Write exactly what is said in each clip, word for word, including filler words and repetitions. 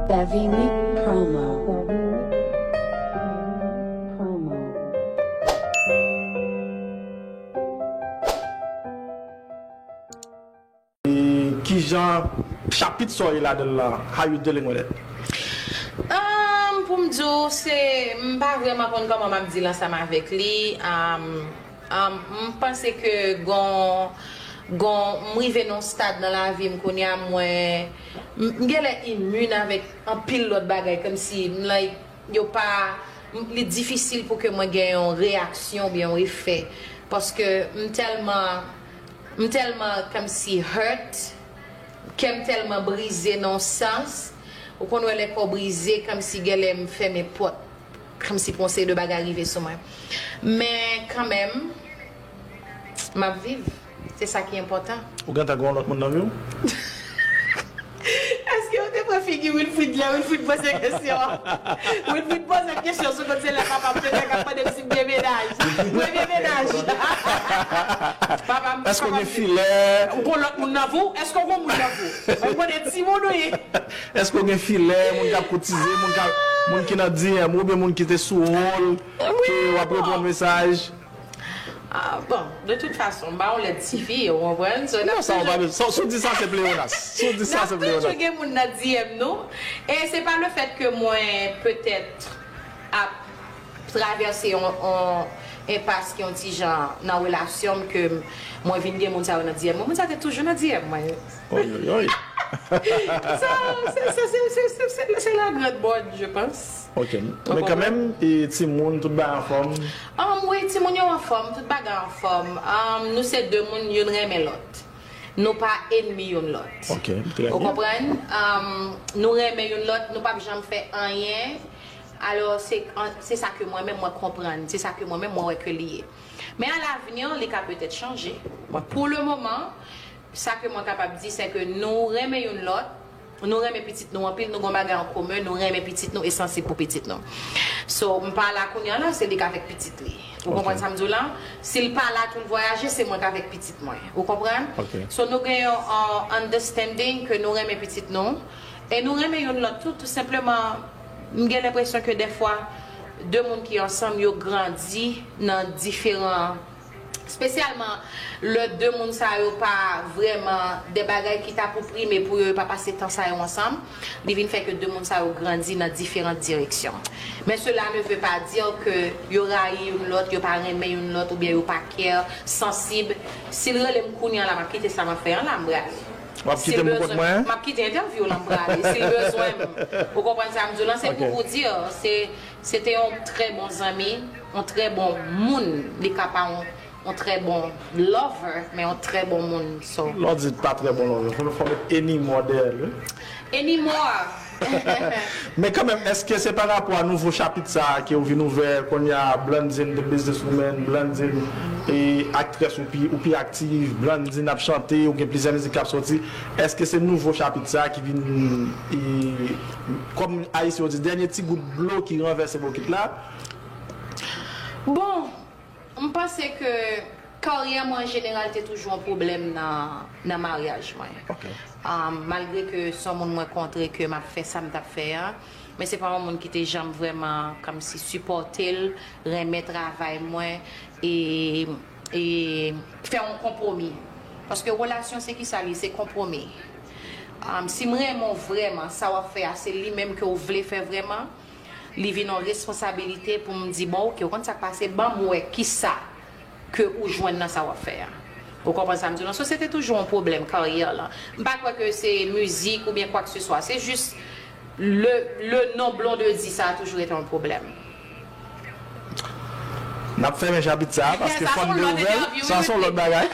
Savini Promo. E kijan chapit sa w ye ladan l lan, how you dealing with it? Um, pou m di w, se, m pa vrèman konn kòman m ap deal ansanm avèk li. Um, um, m panse ke gon, gon, m rive nan yon stad nan lavi m kounye a, mwen, m m genlè imin avèk anpil lòt bagay, kòmsi m like, yo pa, m- li difisil pou ke mwen gen yon reyaksyon oubyen yon efè. Paske m tèlman, m tèlman kòmsi hurt, kè m tèlman brize nan yon sans, ou konn wè lè kò w brize, kòmsi genlè m fèmen pòt, kòmsi pou yon seri de bagay rive sou mwen. Men kanmenm, m ap viv. Se sa ki enpòtan. Ou gentan gen yon lòt moun nan vi w? Èske yo te pran figi Wilfrid lè Wilfrid poze kesyon an? Wilfrid poze kesyon sou kot se lè papa m te fèk ap mande m si m gen mennaj. Premye mennaj. Papa m. Èske w gen filè? Ou gon lòt moun nan vi w? Èske w gon moun nan vi w? Mwen konnen timoun ou ye. Èske w gen filè? Moun k ap koutize, moun k ap, moun ki nan D M oubyen moun ki te sou wòl, ke w ap reponn mesaj? Ah, bon, de tout fason, m pa yon lèd tifi, ou konprann? So, Non, sa w pa bezwen. Si w di sa, se pleonas. Si w di sa, se N ap toujou pleonas. Gen moun nan D M nou. E se pa le fèt ke mwen petèt ap travèse yon, yon enpas ki yon ti jan nan relasyon m ke m- mwen vin gen moun sa yo nan D M mwen. Moun sa te toujou nan D M mwen. Oy, oy, oy. So, se- se- se- se- se- se- se la grande mode, je pense. Ok. Men kanmenm, e, timoun, tout bagay anfòm. Um, wi, timoun yo anfòm, tout bagay anfòm. Um, nou se de moun, youn renmen lòt. Nou pa enmi youn lòt. Ok, trè Ou byen. Konprann? Um, nou renmen youn lòt, nou p ap janm fè anyen. Alò, se an- se sa ke mwen menm mwen konprann, se sa ke mwen menm mwen wè ke li ye. Men alavni, li ka petèt chanje. Bon, pou le moman, sa ke mwen kapab di, se ke nou renmen youn lòt, nou renmen pitit nou anpil, nou gon bagay an komen, nou renmen pitit nou e sansib pou pitit nou. So, m pa la kounye a la, se li k avèk pitit li. Ou konprann sa m di w la? Si l pa la tou l vwayaje, se mwen k avèk pitit mwen. Ou konprann? Ok. So, nou gen yon uh, understanding ke nou renmen pitit nou, e nou renmen youn lòt tou, tou senpleman. M gen lenpresyon ke dèfwa, de moun ki ansanm, yo grandi nan diferan Espesyalman lè de moun sa yo pa vrèman de bagay ki ta pou prime pou yo, yo pa pase tan sa yo ansanm, li vin fè ke de moun sa yo grandi nan diferan direksyon. Men cela ne veut pas dire ke yo rayi youn lòt, yo pa renmen youn lòt oubyen yo pa care, sansib. Si l rele m kounye a la, m ap kite sa m ap fè an la, m prale. W ap kite m pou kont mwen? M ap kite entèvyou w lan, m prale. Si l bezwen m. Ou konprann sa m di w lan? Se pou vous dire, se Se te yon trè bon zanmi, yon trè bon moun. Li ka pa yon, yon trè bon lover, men yon trè bon moun. So. Lè w di pa trè bon lover, fò, fò met anymore dèyè l, wi. Anymore. Men kanmenm, èske se pa rapò a nouvo chapit sa a ke w vin ouvè kounye a, Blondine the businesswoman, Blondine e aktrès ou pi, ou pi aktif, Blondine ap chante, ou gen plizyè mizik k ap soti. Èske se nouvo chapit sa a ki vin, e, kòm Ayisyen yo di, dènye ti gout dlo ki ranvèse bokit la? Bon, m panse ke karyè mwen an jeneral te toujou yon pwoblèm nan, nan maryaj mwen. Ok. Um, malgre ke se yon moun mwen kontre ke m ap fè sa m t ap fè a, men se pa yon moun ki te janm vrèman kòmsi sipòte l, renmen travay mwen e, e fè yon konpwomi. Paske relasyon se kisa li ye? Se konpwomi. Um, si m renmen w vrèman, sa w ap fè a se li menm ke w vle fè vrèman, li vin yon responsabilite pou m di, bon, oke, ou konn sa k pase, ban m wè kisa ke ou jwenn nan sa w ap fè a. Ou konprann sa m di w lan? So, se te toujou yon pwoblèm karyè lan. M pa kwè ke se mizik oubyen kwakeseswa. Se jis le, le non Blondedy sa a toujou rete yon pwoblèm. N ap fèmen chapit sa a, paske Sa fò se n yon lòt deouvè l. Entèvyou, Sa se yon lòt bagay.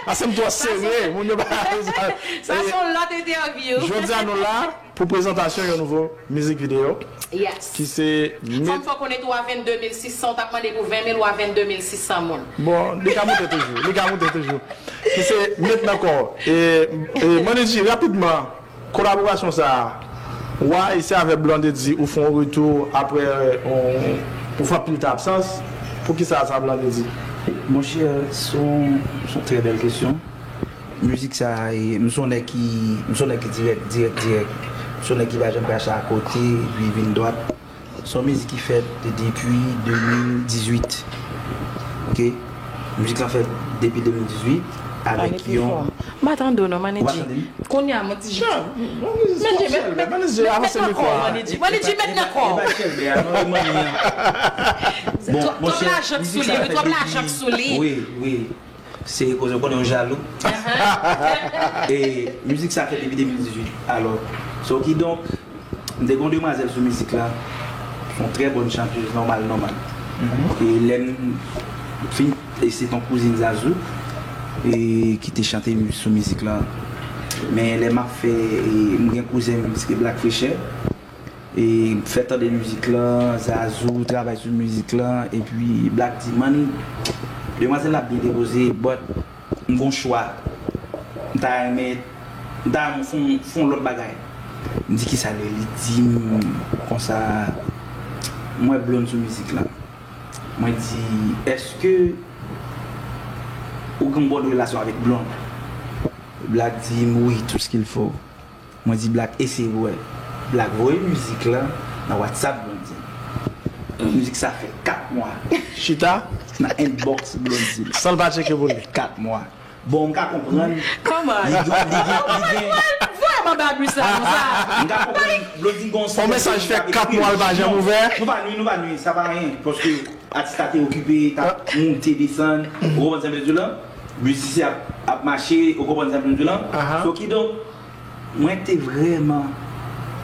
Paske m twò serye, moun yo pa bezwen. Sa se yon lòt entèvyou. Jodi a nou la pou prezantasyon yon nouvo mizik videyo Yes. Ki se Fò m fè w konnen tou a vennde mil sis san, ou t ap mande pou ven mil, ou a vennde mil sis san moun. Bon, li ka moute toujou, li ka moute toujou. Ki se met nan kò. E, e Monedji, rapidman, kolaborasyon sa a, why se avè Blondedy ou fè yon retou apre, euh, ou, ou fè anpil tan absans? Poukisa sa, Blondedy? Monchè, se yon, se yon trè bèl kesyon. Mizik sa a, e, m se yon nèg ki, m se yon nèg ki dirèk, dirèk, dirèk. Se yon nèg ki pa janm kache akote, epi vin dwat. Se yon mizik ki fèt depi de mil dizuit. Ok? Mizik lan fèt depi de mil dizuit avèk yon... M pa tande w non, Manidji. Kounye a, Manidji. Manidji, met nan kò w, Manidji. Manidji, met nan kò w. Twòp lajan k sou li, wi, twòp lajan k sou li. Wi, wi. Se koze w konnen w jalou. E mizik sa fèt depi de mil dizuit. Alò, so kidonk, m te gen yon demwazèl sou mizik la. Se yon trè bòn chantèz, nòmal, nòmal. E lè m fin, e se t yon kouzin Zazou e ki te chante sou mizik la. Men lè m ap fè, e m gen kouzen m, se Black Frechè. E m fè tande mizik lan, Zazou travay sou mizik lan, epi Black di, Manny, demwazèl la byen depoze, but m gon chwa. M ta renmen, m ta renmen fon, fon lòt bagay. M di, kisa l ye? Li di m konsa, m wè Blonde sou mizik lan. Mwen di, èske ou gen yon bòn relasyon avèk Blonde? Black di m, wi, tout ce qu'il faut. Mwen di Black eseye pou wè. Black voye mizik lan nan WhatsApp Blondine. Mizik sa fè kat mwa. Chita nan inbox Blondine. San l pa tcheke pou li. Kat mwa. Bon, m ka konprann. Kòman? Li gen, li gen, li gen. Vrèman babri sa konsa. M ka konprann. Blondine gon... On mesaj fè kat mwa l pa janm ouvè. Nou pa nwi, nou pa nwi, sa pa anyen. Paske atis la te okipe, t ap moute, desann. Ou konprann sa m vle di w lan? Mizisyen ap, ap mache, ou konprann sa m vle di w lan? So kidonk, mwen te vrèman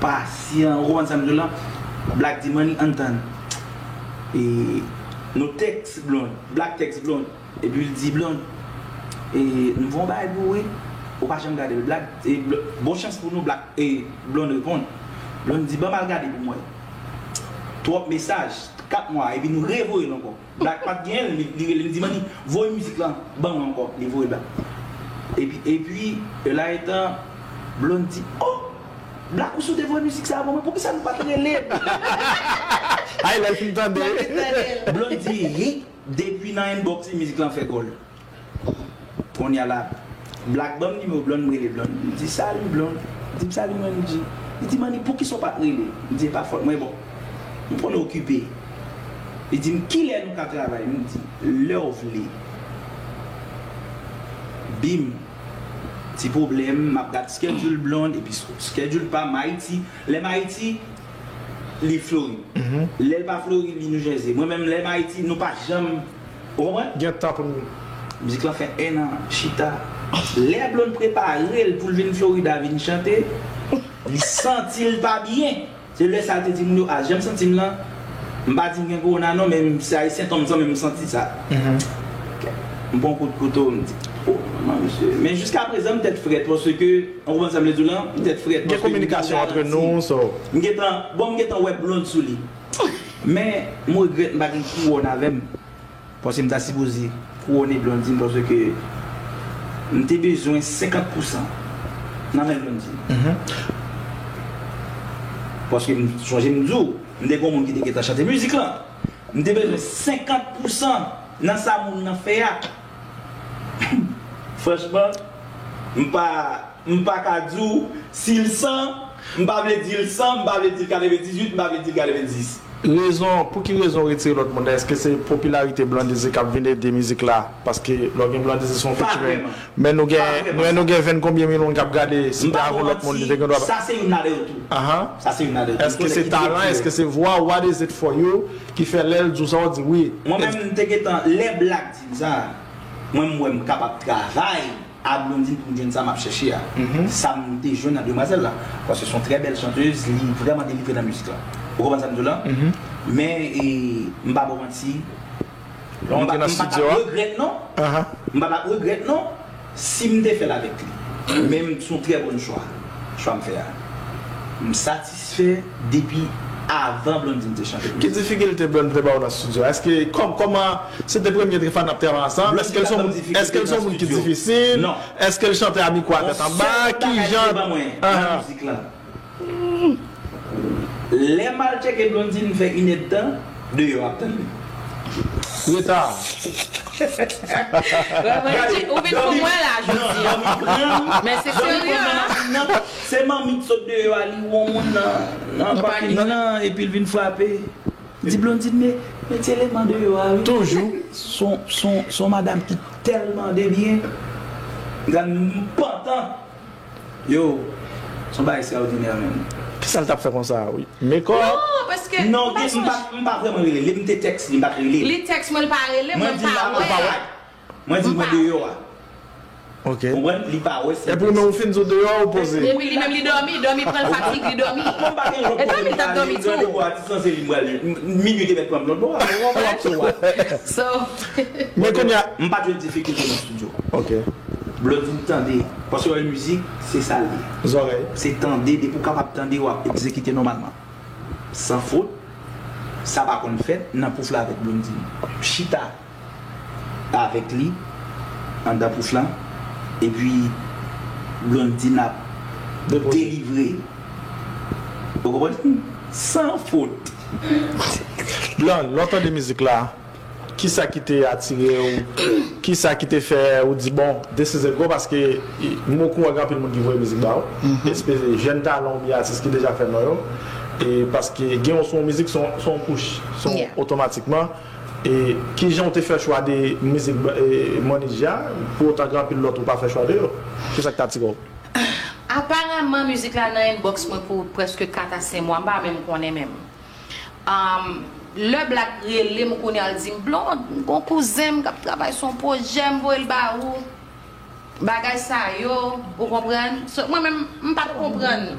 pasyan, ou konprann sa m di w lan? Black di, Manny, ann tann. E nou tèks Blonde, Black tèks Blonde. Epi l di, Blonde, e m voye yon bagay pou ou wi. Ou pa janm gade l. Black, e, bon chans pou nou, Black, e Blonde reponn. Blonde di, ban m al gade pou m wè. Twòp mesaj, kat mwa, epi nou revoye l ankò. Black pa t genyen l, li, li rele m, li di, Manny, voye mizik lan ban mwen ankò. Li voye l ban m. Epi, epi, e la etan, Blonde di, oh! Black, ou si w te voye mizik sa a ban mwen, poukisa nou pa t rele m? Ay, lè l fin tande. Blonde di, hi, depi nan inbox li, mizik lan fè gòl. Kounye a la, Black ban m nimewo Blonde, m rele Blonde. M di, salut Blonde. Li di m, salut Manny G. Li di, Manny, poukisa w pa t rele m? M di, e pa fòt mwen, bon. M konn okipe. Li di m, kilè nou ka travay? M di, lè w vle. Bim. Ti pwoblèm, m ap gad schedule Blonde, epi schedule pa m Ayiti. Lè m Ayiti, li Florid. Lè l pa Florid, li New Jersey. Mwen menm, lè m Ayiti, nou pa janm Ou konprann? Gen tan pou nou. Mizik lan fè en an chita. Lè Blonde prepare l pou l vin Florida vin chante, li santi l pa byen. Se lè sa l te di moun yo, a, jan m santi m lan, m pa di m gen kowona non, men se a sentòm sa menm m santi sa. M pran kout kouto, m di, oh, manman, mesye. Men jiska prezan, m tèt frèt, paske, ou konprann sa m vle di w lan? M tèt frèt, paske m gentan garanti. Gen kominikasyon antre nou, so. M gentan, bon, m gentan wè Blonde sou li. Men, m regrèt m pa gen kouwòn avè m. Paske m ta sipoze kouwone Blondine paske m te bezwen senkant pousan nan men Blondine. Paske m sonje m di w, m te gen yon moun ki te gentan chante mizik lan. M te bezwen senkant pousan nan sa moun nan fè a. Franchman, m pa M pa ka di w si l san, m pa vle di l san, m pa vle di l katrevendizuit, m pa vle di l katrevenndis. Rezon, pou ki rezon w retire lòt moun nan? Èske se popilarite Blondedy k ap vin ede mizik la? Paske lè w gen Blondedy se yon featuring. Men nou gen, nou, nou gen ven konbyen milyon k ap gade, si te avè yon lòt moun, li te gen dwa. Sa se youn ladan yo tou. Sa se youn ladan yo tou. Èske se talan, èske se vwa, what is it for you, ki fè lè l di w sa w di wi? Mwen menm, m te gentan, lè Black di m sa, mwen m wè m kapab travay a Blondine pou m jwenn sa m ap chèche a. Sa m te jwenn nan demwazèl la. Paske se yon trè bèl chantèz, li vrèman delivre nan mizik la. Ou konprann sa m di w lan? Men, e, m pa ba w manti, m pa, m pa t ap regrèt non. M pa t ap regrèt non si m te fè l avèk li. Men m, se yon trè bon chwa, chwa m fè a. M satisfè depi avan Blondine te chante. Ki difikilte Blonde te ba w nan estidyo a? Èske, kòm, kòman, se te premye fwa n ap travay ansanm? Èske l se yon moun, èske l se yon moun ki difisil? Non. Èske l chante a mikwo a tèt anba? Kijan? Nan mizik lan. Lè m al tcheke Blondine, m fè inèdtan deyò ap tann li. Reta. Ou vin pou mwen la jodi a. Men se serye a. Se manmi k sot deyò a, li wè yon moun nan, nan pakin nan, epi l vin frape. Di Blondine, men, men ti eleman deyò a, wi. Toujou. Son, son, son madanm ki tèlman debyen. Gad m pantan. Yo, son bagay ekstraòdinè menm. Kisa l t ap fè konsa a, wi? Mekòp? Non, paske non, m pa gen, m pa, m pa vrèman rele li. M te tèks li, m pa t rele li. Li tèks mwen, l pa rele mwen, m pa wè. Mwen di mwen deyò a. Ok. Konprann? Li pa wè se. Epi ou menm ou fin di w deyò, ou poze. Epi li menm li dòmi, dòmi pran l fatig, li dòmi. Mwen pa gen lòt pwoblèm, li pa rele, li pran de bò a, ti sanse li m pral, m- minwi te mèt pran m lòt bò a. Ou konprann? So, men kounye a, m pa jwenn difikilte nan estidyo. Ok. Blondine tande, paske yon mizik, se sa l ye. Zòrèy. Se tande, depi w kapab tande, w ap egzekite nòmalman. San fot, sa pa konn fèt nan pouf la avèk Blondine. M chita avèk li anndan pouf lan, epi Blondine ap delivre. Ou konprann? San fot. Blonde, lè w tande mizik la, kisa ki te atire w? Kisa ki te fè ou di, bon, this is a go? Paske i- m okouran gen anpil moun ki voye mizik ba ou, espe- jèn talan oubyen atis ki deja fè non yo. E paske gen yon, se yon mizik, se yon, se yon push, se yon otomatikman. E kijan w te fè chwa de mizik e, Money G a, pou otan gen anpil lòt ou pa fè chwa de yo? Kisa ki te atire w? Aparaman, mizik la nan inbox mwen pou prèske kat a senk mwa, m pa menm konnen menm. Um, lè Black rele m kounye a, l di m, Blonde, m gon kouzen m k ap travay sou yon pwojè, m voye l ba ou. Bagay sa yo, ou konprann? So, mwen menm, m pa t konprann.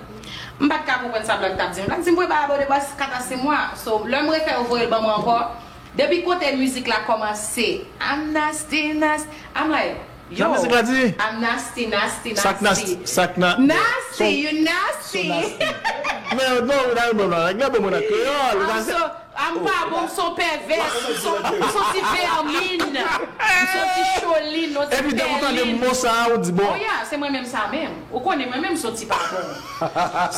M pa t ka konprann sa Black t ap di m. Black di m voye ba abòne bas kat a senk mwa. So, lè m refè yo voye l ban mwen ankò, depi kote mizik la kòmanse, I'm nasty, nasty. I'm like, yo, I'm nasty, nasty, nasty. Sa k nasty, sa k na- Nasty, you nasty. Men non, nan men nan, nèg la ban mwen nan kreyòl. I'm so, I'm pa bon, m son pèvès, m son, m son ti vèmin, m son ti cholin, yon ti pèlin. Epi depi w tande mo sa a, ou di bon. Oh yeah, se mwen menm sa menm. Ou konnen mwen menm m son ti pa bon.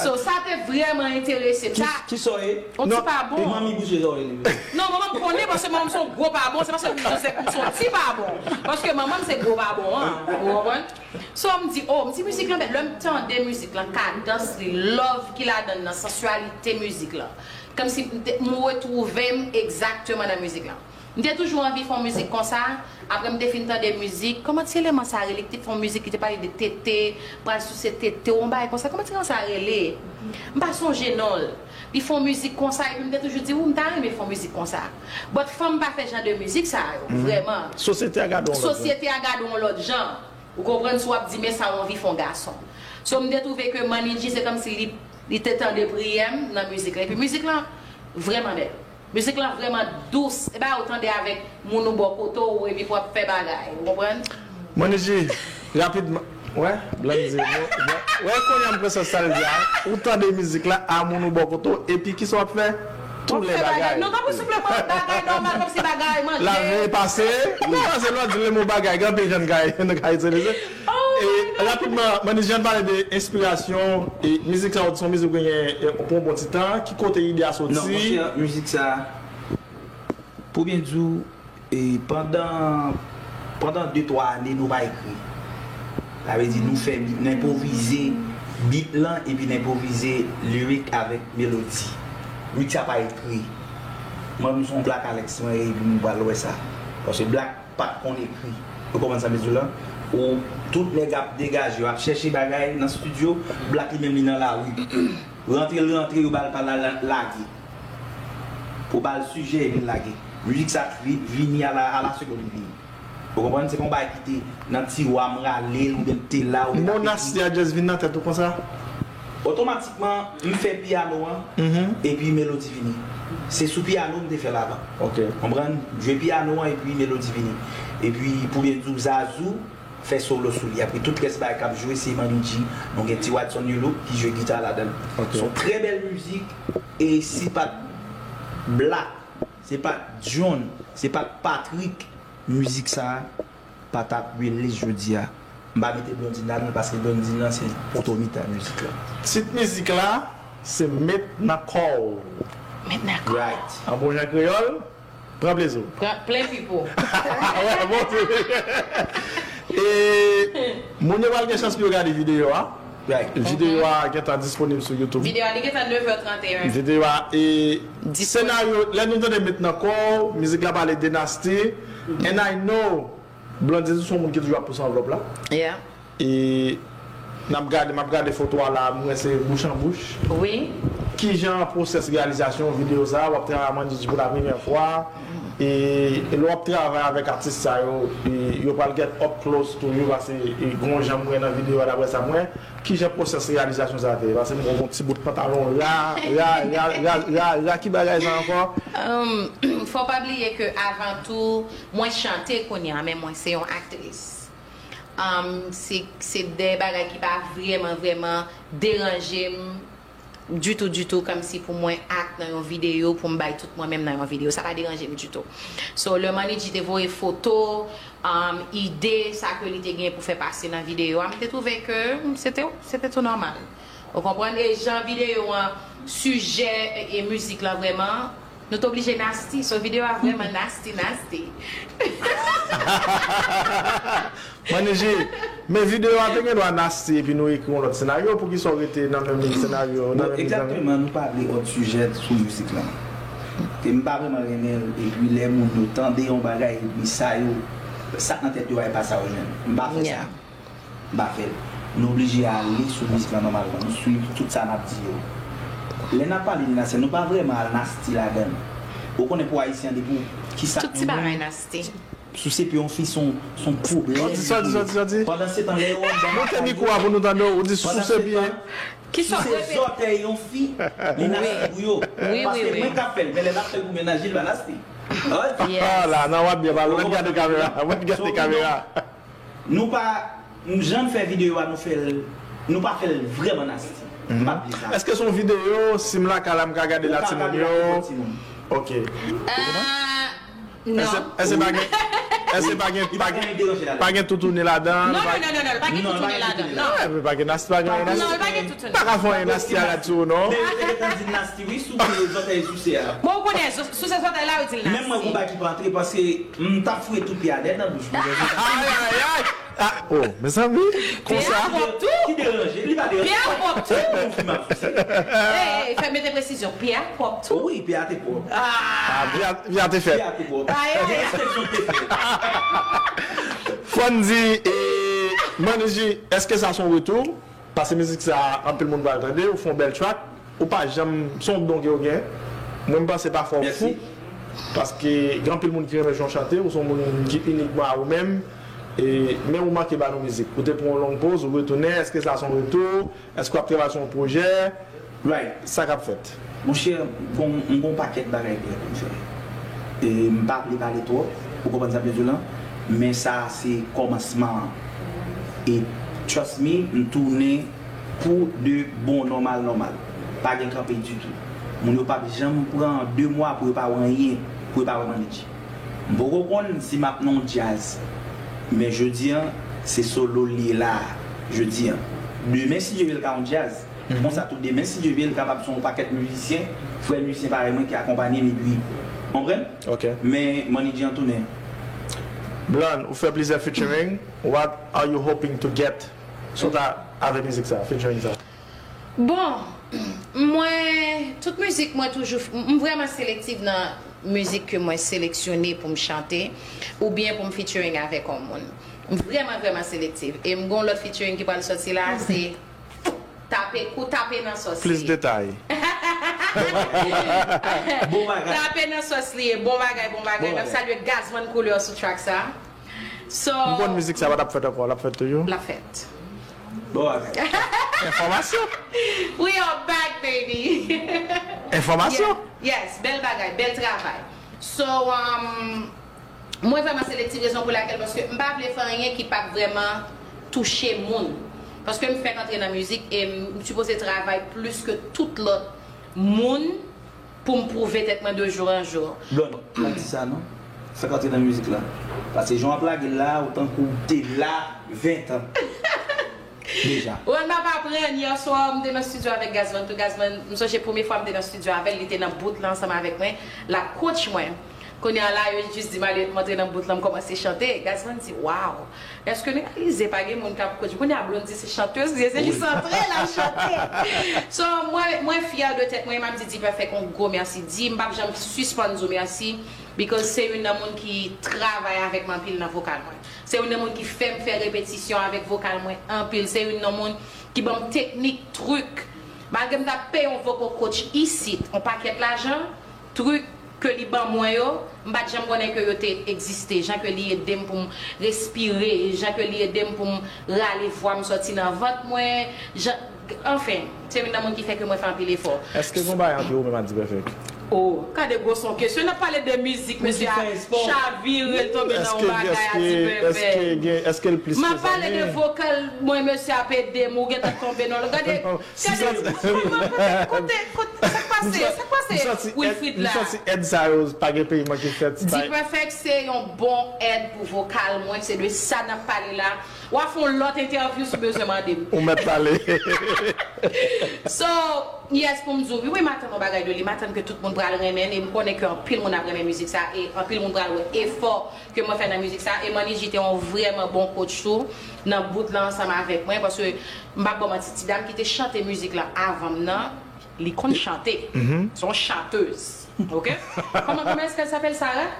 So, sa te vrèman enterese m. Sa, kisa w ye? Yon ti pa bon. E manmi bouche sa w ye li. Non, manman m konnen paske manman m son gwo pa bon, se paske m se, m son ti pa bon. Paske manman m se gwo pa bon an, ou konprann? So, m di, oh, m di mizik lan bèl. Lè m tande mizik lan, kadans li, love ki ladan l nan, sansyalite mizik lan. Kòmsi m te- m retwouve m egzakteman nan mizik lan. M te toujou anvi fè yon mizik konsa. Apre m te fin tande mizik, kòman ti eleman sa rele ki te fè yon mizik ki te pale de tete, pral souse tete, yon bagay konsa. Kòman ti eleman sa rele? M pa sonje non l. Li fè yon mizik konsa, epi m te toujou di, ou, m ta renmen fè yon mizik konsa. But fanm pa fè jan de mizik sa yo, vrèman. Sosyete a gade yon lòt jan. Sosyete a gade yon lòt jan. Ou konprann, si w ap di, men sa w anvi fè yon gason. So, m te twouve ke Manidji, se kòmsi li, li te tande priyè m nan mizik la. Epi mizik lan vrèman bèl. Mizik lan vrèman dous. E pa ou tande avèk moun ou bò kote w, epi pou ap fè bagay. Ou konprann? Manidji, rapidman. Wè, Blondedy, wè, wè kounye a m konprann sa l di a. Ou tande mizik la, a moun ou bò kote w, epi kisa w ap fè? Tou lè bagay. Non, tanpri souple mwen, bagay nòmal, kòmsi bagay manje. Lave, pase, ou pase lè w di le mo bagay, gen anpil jan n ka, n ka itilize. E rapidman, Manidji, ann pale de enspirasyon, e mizik sa w di se yon mizik ou genyen, e, pou yon bon ti tan, ki kote ide a soti? Non, monchè, mizik sa, pou byen di w, E pandan, pandan de twa ane, nou pa ekri. Sa vle di, nou fè bit, n enpwovize bit lan, epi n enpwovize lirik avèk melodi. Mizik sa pa ekri. Mwen, m se yon Black Alex, mwen, epi nou pral wè sa. Paske Black pa t konn ekri. Ou konprann sa m vle di w la? Ou, tout nèg ap degaje, yo ap chèche bagay nan estidyo, Black li menm, li nan lari. Rantre l rantre, yo ba l pa la, la, lage. Pou ba l sijè, epi l lage. Mizik sa vi- vini a la, a la segonn li vini. Ou konprann? Se pa yon bagay ki te nan tiwa, m rale l, oubyen m te la, oubyen... Mo Nasty a just vin nan tèt ou konsa? Otomatikman, m fè pyano an, epi melodi vini. Se sou pyano m te fè l avan. Ok. Konprann? M jwe pyano an, epi melodi vini. Epi, pou byen di w, Zazou, fè solo sou li. Apre tout rès bagay k ap jwe, se Manidji. Nou gen Ti Watson Yulook ki jwe gita ladan l. Ok. Se yon trè bèl mizik. E si pa t Black, se pa t John, se pa t Patrick, mizik sa a pa t ap release jodi a. M pa mete Blondedy ladan l paske Blondedy lan se poto mitan mizik la. Tit mizik la, se Met nan kò w. Met nan kò w. Right. An bon jan kreyòl, Pran plezi w. Pran plen pipo. Bon, e moun yo pral gen chans pou yo gade videyo a. Videyo a gentan disponib sou YouTube. Videyo a li gentan nèf è trannteyen. Videyo a e senaryo, lè nou tande met nan kò w, mizik la pale de Nasty. And I know Blondedy se yon moun ki toujou ap pouse anvlòp la. Yeah. E n ap gade, m ap gade foto a la, m wè se bouch an bouch. Wi. Kijan pwosès reyalizasyon videyo sa a? W ap travay ak Manidji pou la premyè fwa. E lè w ap travay avèk atis sa yo, e yo pral get up close to you, paske e gen yon jan m wè nan videyo a, daprè sa m wè. Kijan pwosès reyalizasyon sa a te ye? Paske m wè w gen yon ti bout pantalon ra, ra, ra, ra, ra, ra, ki bagay sa ankò? Fò w pa bliye ke avan tou, mwen chante kounye a, men mwen se yon aktris. Se de bagay ki pa vrèman, vrèman deranje m ditou, ditou, kòmsi pou mwen act nan yon videyo, pou m bay tout mwen menm nan yon videyo. Sa pa deranje m ditou. So, lè Manidji te voye foto, ide, sa ke li te gen pou fè pase nan videyo a, m te twouve ke se te, se te tou nòmal. Ou konprann? E jan videyo an, sijè e mizik lan vrèman, nou t oblije nasty. So, videyo a vrèman nasty, nasty. Manidji, men videyo a te gen dwa nasty epi nou ekri yon lòt senaryo, poukisa w rete nan menm senaryo, nan menm zanmi? Egzakteman, nou pale òt sijè sou mizik lan. E m pa vrèman renmen l, epi lè moun yo tande yon bagay, epi sa yo, sa k nan tèt yo a, e pa sa yo jwenn. M pa fè sa. M pa fè l. Nou oblije ale sou mizik lan nòmalman. Nou swiv tout sa n ap di yo. Lè n ap pale de nasty, nou pa vrèman al nasty ladan l. Ou konnen pou Ayisyen an depi w, kisa. Tout ti bagay nasty. Souse pye yon fi se yon, se yon pwoblèm. Sòti, sòti, sòti, sòti. Pandansetan, lè yo anndan. Moute mikwo a pou nou tande w, ou di souse pye. Souse zòtèy yon fi, li nasty pou yo. Paske mwen k ap fè l, men lè l ap fè l pou mennaj li, li pa nasty. Ah la, nan w ap byen pale, mwen gade kamera, mwen gade kamera. Nou pa, jan n fè videyo a, nou fè l, nou pa fè l vrèman nasty. M p ap di sa. Èske se yon videyo, si m lakay la, m ka gade la timoun yo? Ok. Èske pa gen, èske pa gen, pa gen toutouni ladan? Non, non, non, non, non, pa gen toutouni ladan. Non, pa gen nasty, pa gen nasty. Non, pa gen toutouni. Pa ka fè yon nasty a la di w non. Men yo te gentan di nasty wi, sou pye zòtèy souse a. Bon, ou konnen, souse zòtèy la, yo di l nasty. Menm mwen, gon bagay ki pa antre, paske m t ap foure tout pye a nèt nan bouch mwen. Ayayay! Ah, oh, mezanmi, konsa. Pye a pwòp tou. Ki deranje? Li pa deranje. Pye a pwòp tou. Bon, fi m ap souse. Ey, ey, fè mete presizyon. Pye a pwòp tou. Wi, pye a te pwòp. Ah, pye a, pye a te fèt. Pye a te pwòp. Gen enspeksyon te fèt. Fò n di, e, Manidji, èske sa se yon retou? Pase mizik sa, anpil moun pral tande, ou fè yon bèl track, ou pa janm, se yon don ke w gen. Mwen, m panse pafwa w fou, paske gen anpil moun ki renmen jan w chante, ou se yon moun ki inikman a ou menm, e, men ou manke ba nou mizik. Ou te pran yon long poz, ou retounen, èske sa se yon retou? Èske w ap travay sou yon pwojè? Right. Sa k ap fèt? Monchè, m gon, m gon pakèt bagay prè pou m fè. E m pa vle pale twòp, ou konprann sa m vle di w lan, men sa a se kòmansman an. E trust me, m tounen pou de bon nòmal nòmal. Pa gen kanpe ditou. Moun yo p ap janm pran de mwa pou yo pa wè anyen, pou yo pa wè Manidji. M poko konn si m ap nan yon djaz. Men jodi an, se solo l ye la a. Jodi an. Demen, si Dye vle, l ka yon djaz. Konsa tou demen, si Dye vle, l kapab se yon pakèt mizisyen, frè mizisyen parèy mwen ki akonpanye m epi, w konprann? Men Manidji an tounen. Blonde, ou fè plizyè featuring. What are you hoping to get? Sa w ta avè mizik sa, featuring sa? Bon, mwen, tout mizik mwen toujou, m vrèman selektif nan mizik ke mwen seleksyone pou m chante, oubyen pou m featuring avèk yon moun. M vrèman, vrèman selektif. E m gon lòt featuring ki pral sòti la, se Tape, kou tape nan sòs li ye. Plis detay. Bon bagay. Tape nan sòs li ye. Bon bagay, bon bagay. N ap salye Gazman Couleur sou track sa. So. M konn mizik sa pa t ap fèt ankò, l ap fèt toujou? L ap fèt. Bon bagay. Enfòmasyon. We are back, baby. Enfòmasyon. Yes, bèl bagay, bèl travay. So, um, Mwen vrèman selektif, rezon pou lakèl, paske m pa vle fè anyen ki p ap vrèman touche moun. Paske m fèk antre nan mizik e m sipoze travay plis ke tout lòt moun pou m pwouve tèt mwen de jour en jour. Blonde, pa di sa non. Fèk antre nan mizik la. Paske jan w ap lage l la, ou tankou w te la ven tan. Deja. Ou wè m ap aprann, yèswa m te nan estidyo avèk Gazman tou. Gazman, m sonje premye fwa m te nan estidyo avè l, li te nan bout la ansanm avèk mwen, l ap coach mwen. Kounye a la, yo jis di m ale m antre nan bout lan, m kòmanse chante. Gazman di, "Waw, èske nou reyalize pa gen moun k ap coach?" Kounye a, Blondy se chantèz li ye, se jis antre l ap chante. So, mwen, mwen fyè de tèt mwen, m ap di D-Perfect yon gwo mèsi. Di, m p ap janm sispann di w mèsi, because se youn nan moun ki travay avèk mwen anpil nan vokal mwen. Se youn nan moun ki fè m fè repetisyon avèk vokal mwen anpil. Se youn nan moun ki ban m teknik, trik. Malgre m t ap peye yon vocal coach isit, yon pakèt lajan, trik ke li ban mwen yo, m pa t janm konnen ke yo te egziste. Jan ke li ede m pou m respire, jan ke li ede m pou m rale vwa m sòti nan vant mwen, jan, anfen, se youn nan moun ki fè ke mwen fè anpil efò. Èske gen yon bagay ant ou menm ak D-Perfect? Oh, gade gwo son kesyon. N ap pale de mizik, mesye a chavire, l tonbe nan yon bagay a D-Perfect. Èske l plis ke zanmi? M ap pale de vokal mwen, mesye ap ede m, ou gentan tonbe nan l. Gade, gade, kote, kote, kote, sa k pase, sa k pase Wilfrid la? M santi èd sa yo pa gen peyi manke fèt. D-Perfect se yon bon èd pou vokal mwen, se de sa n ap pale la. W a fè yon lòt entèvyou si w bezwen mande m. Ou mèt pale. So, yes, pou m di w, wi, wi, m atann yon bagay de li. M atann ke tout moun pral renmen l, e m konnen ke anpil moun ap renmen mizik sa, e anpil moun pral wè efò ke mwen fè nan mizik sa. E Manny G te yon vrèman bon coach tou, nan bout lan ansanm avèk mwen, paske m p ap ba w manti, ti dam ki te chante mizik lan avan m nan, li konn chante. Se yon chantèz. Ok? Comment, comment est-ce qu'elle s'appelle, Sarah?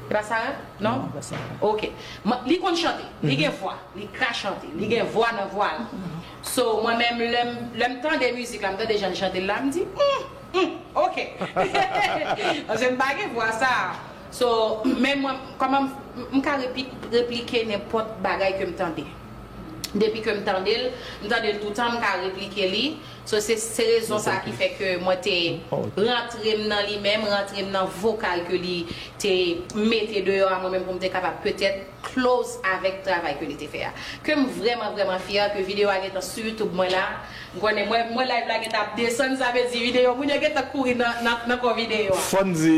E pa Sarah? Non? Non, pa Sarah. Ok. Li konn chante. Li gen vwa. Li ka chante. Li gen vwa nan vwa l. So, mwen menm, lè m, lè m tande mizik la, m tande jan l chante l la, m di, hmm, hmm, ok. Paske m pa gen vwa sa. So, men mwen, kòman m, m ka repi-, replike nenpòt bagay ke m tande. Depi ke m tande l, m tande l toutan, m ka replike li. So, se, se rezon sa ki fè ke mwen te rantre m nan li menm, rantre m nan vokal ke li te mete deyò a mwen menm pou m te kapab petèt close avèk travay ke li te fè a. Ke m vrèman, vrèman fyè ke videyo a gentan sou YouTube mwen la. M konnen mwen, mwen live la gentan ap desann, sa vle di videyo, moun yo gentan kouri nan, nan, nan kò videyo a. Fò n di,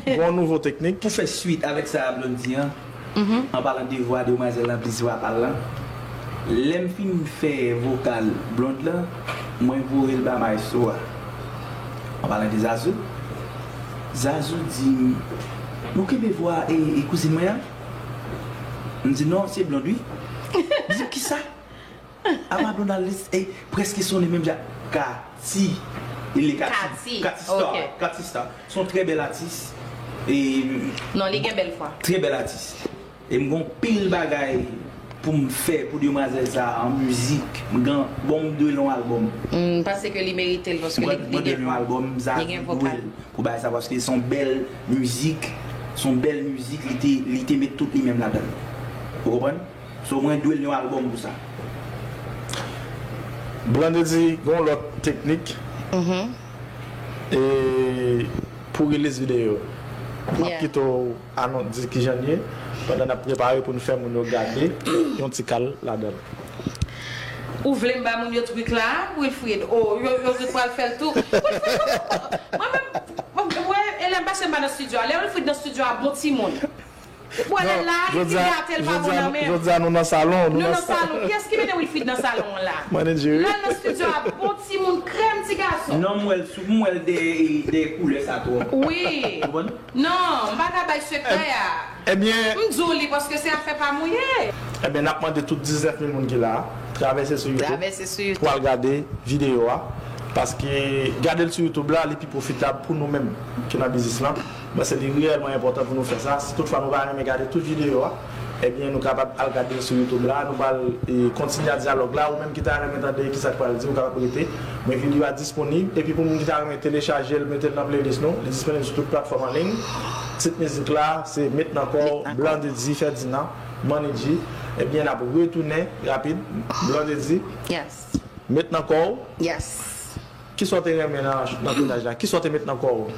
gen yon nouvo teknik. Pou fè swit avèk sa Blondy an, an palan de vwa demwazèl lan plis vwa pa l lan, lè m fin fè vokal Blondy lan, mwen voye l ba maestro a. An palan de Zazou, Zazou di m, "Nou kenbe vwa e, e kouzin mwen an?" M di, "Non, se Blondy, wi." Li di, "Kisa?" Apa Blondy al, e, prèske sonnen menm jan. Katy. Li rele Katy. Katy, Katy Star. Ok. Katy Star. Se yon trè bèl atis. E, non, li gen bèl vwa. Trè bèl atis. E m gen anpil bagay pou m fè pou demwazèl sa a an mizik. M gen, bon, m dwe l yon albòm. M panse ke li merite l paske li, li gen vwa. Mwen dwe l yon albòm, Zazou dwe l pou bagay sa, paske se yon bèl mizik. Se yon bèl mizik, li te, li te met tout li menm ladan l. Ou konprann? So, mwen dwe l yon albòm pou sa. Blondedy, gen yon lòt teknik. E pou release videyo, m ap kite w anon-, di kijan l ye, pandan n ap prepare pou n fè moun yo gade yon ti kal ladan l. Ou vle m ba moun yo trik la, Wilfrid? Oh, yo, yo, yo pral fè l tou. Wilfrid, mwen menm, mwen, mwen, e lè m pase m pa nan estidyo a. Lè Wilfrid nan estidyo a, bon timoun. Ou wè lè l la, li fin gate l pa bon nan men. Jodi a nou nan salon. Nou nan salon. Kiyès ki mennen Wilfrid nan salon an la? Manager. Lè l nan estidyo a, bon timoun, krèm ti gason. Non, m wè l sou, m wè l de, de koulè sa twòp. Wi. Ou konprann? Non, m pa ka bay sekrè a. Ebyen. M di w li paske se afè pa m ou ye. Ebyen, n ap mande tout diznèf mil moun ki la a, travèse sou YouTube. Travèse sou YouTube. Pou al gade videyo a. Paske gade l sou YouTube la, li pi pwofitab pou nou menm ki nan biznis lan. Mwen panse li reyèlman enpòtan pou nou fè sa. Si toutfwa nou pa renmen gade tout videyo a, ebyen, nou kapab al gade l sou YouTube la. Nou pral, e, kontinye a dyalòg la. Ou menm ki ta renmen tande kisa k pral di, ou kapab rete. Men videyo a disponib. Epi pou moun ki ta renmen telechaje l, mete l nan playlist nou. Li disponib sou tout platfòm an liy. Tit mizik la, se Met nan kò w, Blondedy Ferdinand, Manny G. Ebyen, n ap retounen rapid. Blondedy. Yes. Met nan kò w. Yes. Kisa w te renmen nan, nan tounaj la? Kisa w te met nan kò w?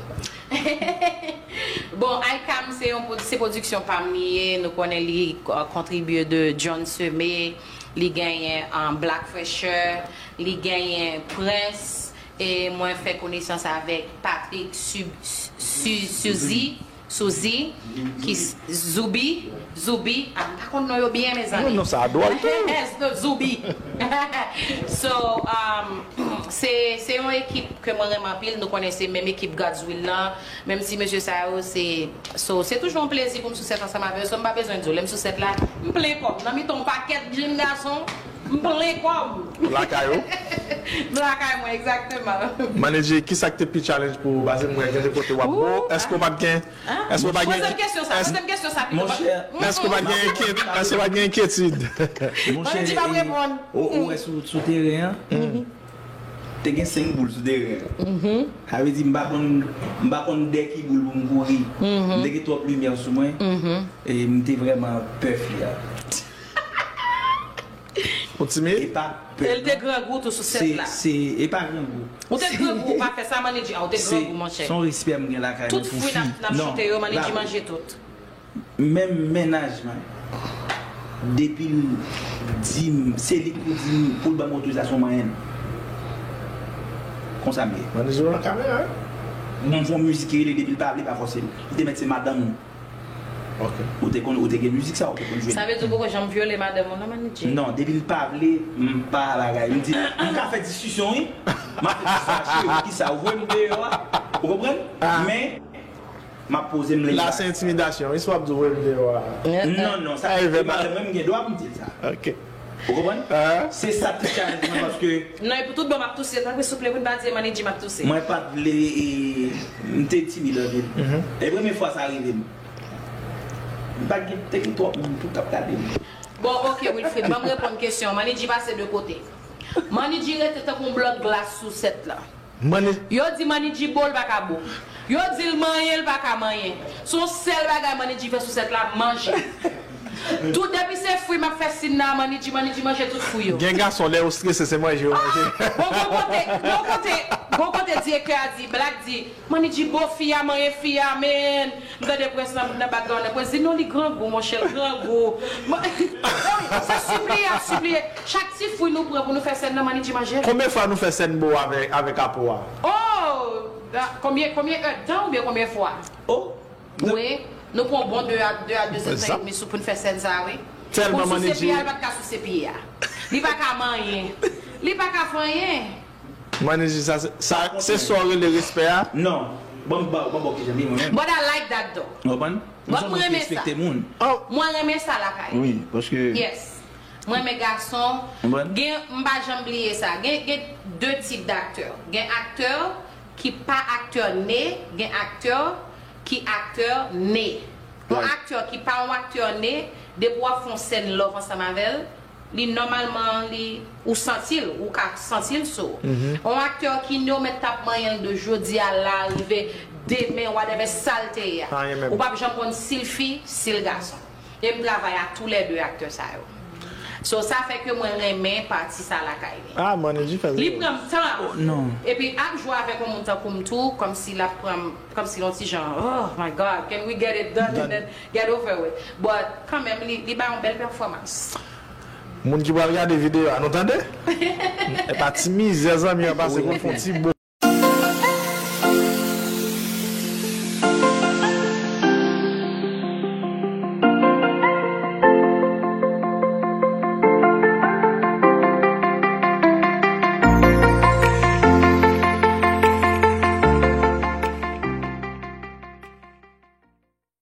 Bon, ICAM se yon pwod-, se pwodiksyon pa m li ye. Nou konnen li, uh, kontribye de John Semé, li genyen, um, Black Fresher, li genyen Prince, e mwen fè konesans avèk Patrick Sub-, Su-, Suzy. Souzi, ki s-, Zoubi, Zoubi, ah, m pa konn non yo byen, mezanmi. Non, non, sa a dwòl tou. Zoubi. So, um, Se, se yon ekip ke mwen renmen anpil, nou konnen se menm ekip God's Will lan, menm ti mesye sa yo, se, so, se toujou yon plezi pou m sou sèt ansanm avè yo, so m pa bezwen di w, lè m sou sèt la, m plen kò m, nan mitan yon pakèt jenn gason, m plen kò m. Ou lakay ou? M lakay mwen, egzakteman. Manager, kisa k te pi challenge pou ou? Paske m wè gen de kote w ap bo. Èske w pa t gen, èske w pa t gen, poze m kesyon sa, poze m kesyon sa pito. Monchè, èske w pa t gen enkyet-, èske w pa t gen enkyetid? Monchè, manager pa reponn. Ou, ou wè sou, sou teren an? Te gen senk boul sou teren an. Sa vle di, m pa konn, m pa konn dèyè ki boul pou m kouri. M te gen twòp limyè sou mwen. E m te vrèman pè fi a. Ou timid? E pa pè, non. E l te grangou tou sou sèt la. Se, se, e pa grangou. Ou te grangou, ou pa fè sa, manager. A, ou te grangou, monchè. Se yon respè m gen lakay mwen pou fi. Tout fwi n ap, n ap choute yo, manager manje tout. Menm mennaj mwen, depi l di m, se li k pou di m, pou l ban m otorizasyon manyen l. Konsa m ye. Mande zo nan kamera, wi. Mwen fè yon mizik ki rele depi l pa vle, pa fòse l. Li te mèt se madanm ou. Ok. Ou te konn, ou te gen mizik sa, ou te konn jwe. Sa vle di ou poko janm vyole madanm ou, non, manager? Non, depi l pa vle, m pa bagay. M di, m ka fè diskisyon, wi. M ap fè diskisyon ak cheri, kisa, ou voye m deyò a. Ou konprann? Men, m ap poze m lè. La, se entimidasyon, wi, si w ap di w voye m deyò a. Non, non, sa, e madanm mwen, m gen dwa pou m di l sa. Ok. Ou konprann? Se sa ki challenge mwen, paske. Non, epi tout bon, m ap touse. Tanpri, souple, wi, pa di manager m ap touse. Mwen pa t vle, e, m te timid anpil. E premye fwa sa rive m. M pa t gen, te gen twòp moun tou k ap gade m. Bon, ok, Wilfrid, ban m reponn kesyon. Manager pase de kote. Manager rete tankou yon blòk glas sou sèt la. Yo di manager bo, l pa ka bo. Yo di l manyen, l pa ka manyen. Se yon sèl bagay manager fè sou sèt la, manje. Tout depi se fwi m ap fè sin nan, manager, manager manje tout fwi yo. Gen gason, lè yo strese, se manje yo manje. Bon, gon kote, gon kote, gon kote direktè a di, Black di, manager bo fi a, manyen fi a, men. M tande Prince nan, nan background nan. Prince di, "Non, li grangou, monchè, l grangou." Mwen, se sipliye, sipliye. Chak ti fwi nou pran pou nou fè sèn nan, manager manje l. Konbyen fwa nou fè sèn bo avèk, avèk Apo a? Oh! Da, konbyen, konbyen èdtan oubyen konbyen fwa? Oh! Wi, nou pran bon de a, de a de zèdtan edmi sou pou n fè sèn sa, wi. Tèlman manager. Pou l souse pye a, li pa t ka souse pye a. Li pa ka manyen. Li pa ka fè anyen. Manager, sa, se- sa, se sa w rele respè a? Non. Bon, bon, bon, bon, kijan li mwen menm. But I like that though. Ou konprann? But mwen renmen sa. Mwen renmen sa lakay. Wi, paske. Yes. Mwen renmen gason. Gen, m pa janm bliye sa. Gen, gen de tip d'aktè. Gen aktè ki pa aktè ne, gen aktè ki aktè ne. Yon aktè ki pa yon aktè ne, depi w ap fè yon sèn love ansanm avè l, li nòmalman, li, ou santi l, ou ka santi l sou ou. Yon aktè ki ne, ou mèt t ap manyen l de jodi a la, rive demen, whatever sa l te ye a. Ou p ap janm konn si l fi, si l gason. E m travay a tou lè de aktè sa yo. So, sa fè ke mwen renmen pati sa lakay li. Ah, manager fè. Li pran m tan. Oh, non. Epi ap jwe avèk yon moun tankou m tou, kòmsi l ap pran m, kòmsi l yon ti jan, "Oh my God, can we get it done and then get over with?" But kanmenm, li, li bay yon bèl pèfòmans. Moun ki pral gade videyo a, nou tande? Epa ti mizè zanmi an pase pou l fè yon ti bo.